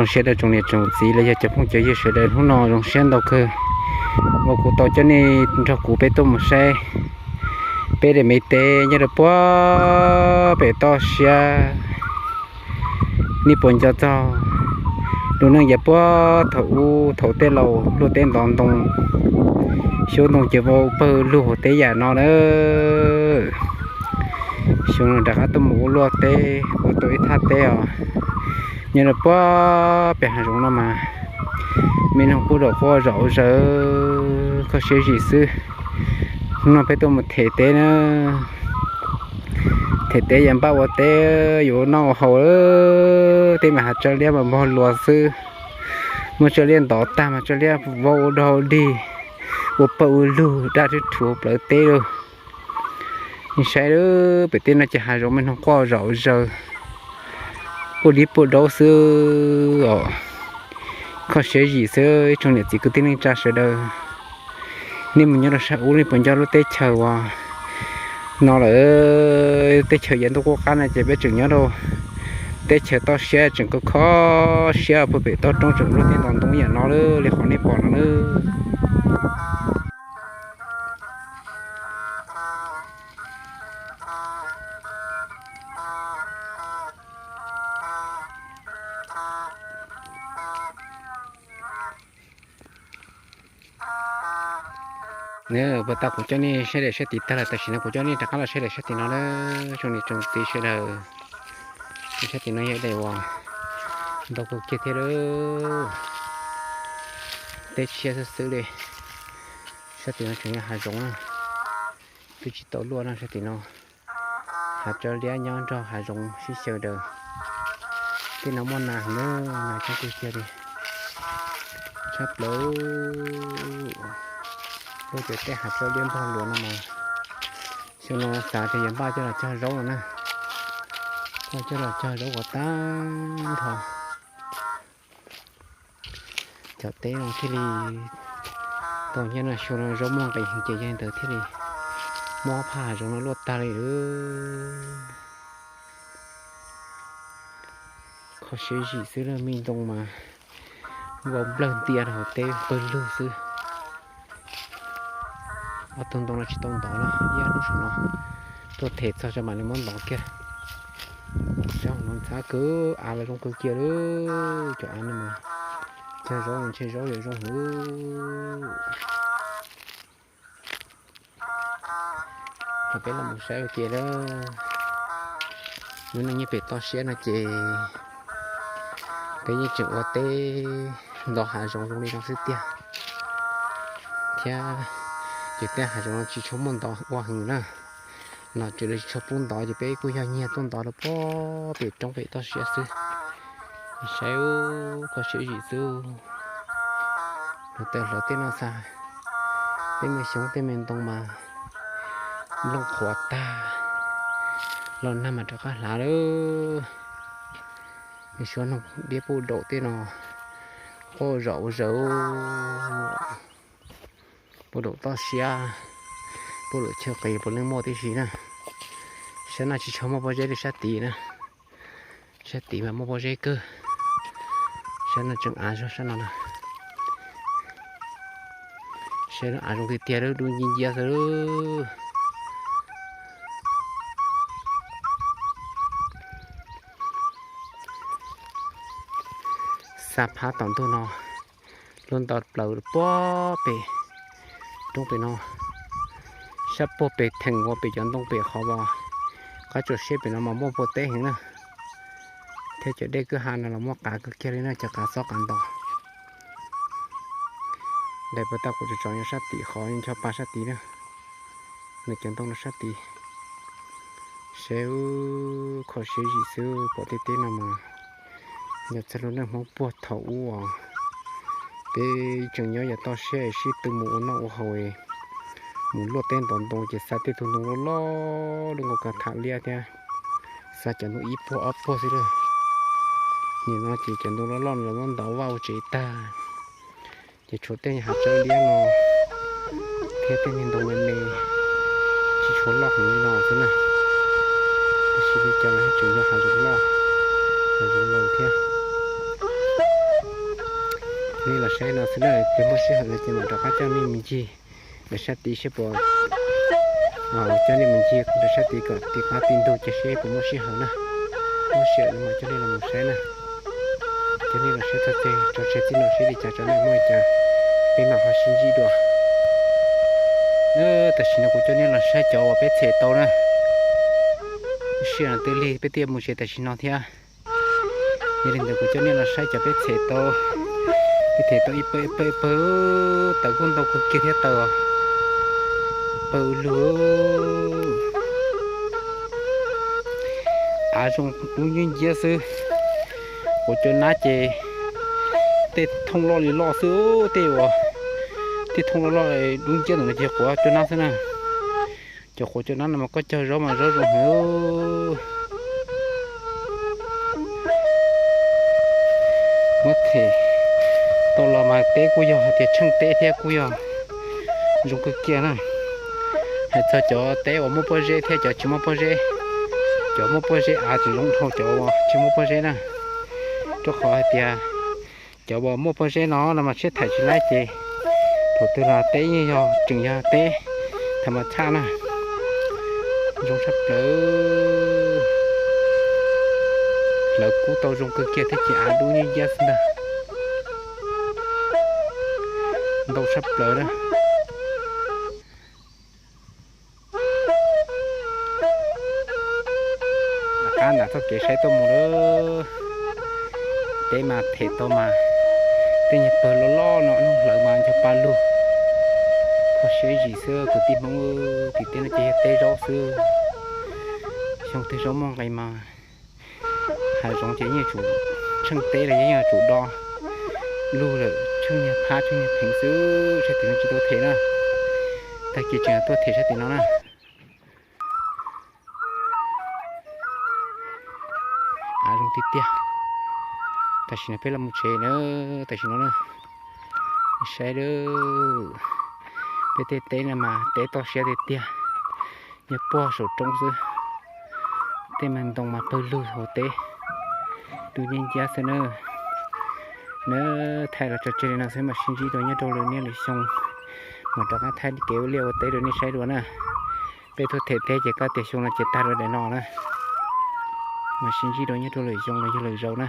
Sawv daws tsoom niam tsoom txiv los yog cov phooj cov ywg sawv daws, hnub no zoo siab ntau kawg uas kuv tau coj nej nrog kuv peb tuaj mus saib peb daim me teb nyob rau puag pem toj siab. Nej puas nco txog lub neej yav puag thaum ub thaum tej laus luaj teb ntov ntoo, xyuab ntoo ces vau pawg lug hauv teb yam no na. Xyoo no rov qab tuaj mus ua luaj teb, ua tau ib thaj teb os, nyob rau puag pem hav zoov no mas me noog kuj zaum quaj zaum zaws, kho siab zim xwb. Hnub no peb tuaj mus them teb na, them teb yuav npaj ua teb yuav ua noj ua haus. Tej me hav tsawb liab mas npog luas xwb, muab tsawb liab ntov tag mas tsawb liab vau ua dog ua dig, ua pawg ua lug daj rhuv rhuav plawv teb lawm. Nej saib pem teb no ces hav zoov me noog quaj zaum zaws, puag dib puag daub xwb os. Kho siab zim xwb ib tsoom niam txiv kwv tij neej tsa sawv daws. Nej mus nyob rau sab ub nej puas nco lub teb chaws uas no lawm? Teb chaws yav ntuj qub qab no ces peb tseem nyob rau teb chaws toj siab, tseem kho kho siab puag pem toj roob, tseem luaj teb ntov ntoo yam no li qhov nej pom no na. Nws puas tau kuv coj nej saib daim sab tid tag lawm, tam sim no kuv coj nej rov qab los saib daim sab tid no na. Tsoom niam tsoom txiv sawv daws, sab tim no yog ib daim uas ntau kawg kiag thiab lawm. Teb tshiab xwb xwb li. Sab tim no tseem yog hav zoov na, twb tsis tau luaj no sab tim no. Hav tsawb liab nyob nrog hav zoov sib xyaw daws. Tej no muaj nas heev na, nas coob kawg kiag li. Tshaj plaws. Luaj cov tej hav tsawb liab npog luas no mas xyoo no xav tias yuav npaj coj los cog zaub no na. Coj los cog zaub kom tag nrho. Cov teb no thiaj li tau nyob no xyoo no zaub muaj nqis heev ces yog li ntawd thiaj li muab phaj hav zoov no luaj tag li lawm. Kho siab zim xwb, me ntoo mas vau nplawg ntia rau hauv teb pawg lug xwb. Ob tug ntoo no tsis tau ntov na, ib ob hnub saum no tuaj them txog tso mam li muab ntov kiag. Sab hauv no ntxhab kawg, av los zoo kawg kiag li. Cov av no mas cog zaub no ntshe zaub yuav zoo heev. Peb los mus saib ua ke lawm. Lub neej nyob pem toj siab no ces peb yeej tseem ua teb ntov hav zoov zoo li no xwb tiag. Thiab ces tej hav zoov no tsis tshua muaj ntov ua heev na. Nom tswv lawv tsis tshua pub ntov ces peb kuj yog nyiag tuaj ntov rau puag pem roob pem toj siab xwb. Saib, kho siab zim xwb. Hlawv taws hlawv tej no xwb, tej me xyoob tej me ntoo mas nplooj qhuav tag, los nag mas rov qab hlav lawm. Suab noog diab puj daum tej no quaj zaum ua zaws. Puj daum toj siab, puj daum chaw qis puav leej muaj tib si na. Sab no tsis tshua muaj pob zeb li sab tid na. Sab tid mas muaj pob zeb kawg. Sab no tseem av zog sab no na. Sab no av zoo tiag tiag, dub nciab nciab xwb. Xa phab tom ntug no, luaj nto plaws puag pem roob pem no, sab puag pem theem uas pem cov ntoo pem qhov uas qab tsuas siab pem no mas muaj npua teb heev na. Thiab cov dej kwj ha no los muaj qav kawg kiag li na, cov qav xob qav ntos. Daim puas tau kuv tsom tsom nyob sab tim qhov ncho pa sab tid na. Nws cov ntoo no sab tid. Seb, kho siab zim xwb, pom tej teb no mas yog txog lub neej Hmoob puag thaum ub os. Peb tseem nyob yav toj siab sib tw mus ua noj ua haus, mus luaj teb ntov ntoo ces xa tej tug ntoo loj loj lub nkaus kav tham liab thiab, xa cov ntoo ib puag ob puag xwb lawm. Nim no ces cov ntoo loj loj no los muab ntov vaj ua tsev tag, ces tshuav tej hav tsawb liab no thiab tej niag ntoo me me tsis tshua loj heev li no xwb na. Tab sis li cas los tseem yog hav zoov loj, hav zoov laus thiab. Nej los saib no xwb na, ces muaj sij hawm no ces mam rov qab coj nej mus ncig lawv sab tid seb puas, coj nej mus ncig lawv sab tid kom ti qab ti ntug ces seb puas muaj sij hawm na. Muaj sij hawm no mas coj nej los mus saib na. Coj nej los saib txog txij tso tseg txij no seb li cas tso na, muaj li cas peb mam ho sib ntsib dua. Tam sim no kuv coj nej los saib cov uas peb them tau na. Sij hawm twb lig peb thiaj mus tsev tam sim no thiab. Yog li ntawd kuv coj nej los saib cov peb them tau. Peb them tau ib pawg ib pawg ib pawg, taws kuj ntau kawg kiag thiab taws, pawg lug. Av zoo dub nciab nciab xwb. Quav cua nab ces tej thooj loj li loj xwb, tej uas tej thooj loj loj dub nciab ntawm no ces quav cua nab xwb na. Cov quav cua nab no mas koj cog zaub mas zaub zoo heev. Muab them tau los mas teb kuj yog hais tias tsheej teb thiab kuj yog zoo kawg kiag na. Hais txog cov teb uas muaj pob zeb thiab cov tsis muaj pob zeb, cov muaj pob zeb av tseem zoo dhau cov uas tsis muaj pob zeb na. Rau qhov hais tias cov uas muaj pob zeb no no mas siab thaiv tsis laib ces thaum twg los teb yeej yog tseem yog teb tham mas tshaj na. Zoo tshaj plaws. Hlawv kub tau zoo kawg kiag thiab ces av dub nciab nciab xwb ntag. Ntau tshaj plaws na. Rov qab nram txoj kev saib tuaj mus lawm. Teb mas them tau mas tej nyuag pawg loj loj no hnub hlawv mas nco pa lug. Kho siab zim xwb kwv tij Hmoob, tim teb no ces yog teb zaub xwb. Xyoo twg zaub muaj nqis mas hav zoov ces yeej tsum tsheej teb los yeej yuav tsum do lug lawm, tsheej niag phab tsheej niag pheev xwb, sab tim no tsis tau them na. Tag kis tseem tuaj them sab tim no na. Av zoo tiag tiag. Tam sim no peb los mus tsev na, tam sim no na. Saib lawm, peb tej teb no mas teb toj siab tiag tiag, nyob puag saum roob xwb. Tej me ntoo mas pawg lug hauv teb, dub nciab nciab xwb na. Na, thaij los tso tseg li no xwb, mam sib ntsib dua nyob rau lwm niaj lwm xyoo, mam rov qab thaij kev ua liaj ua teb rau nej saib dua na. Peb tuaj them teb ces koj tias xyoo no ces tag rau daim no na. Mam sib ntsib dua nyob rau lwm xyoo los yog lwm zaus na.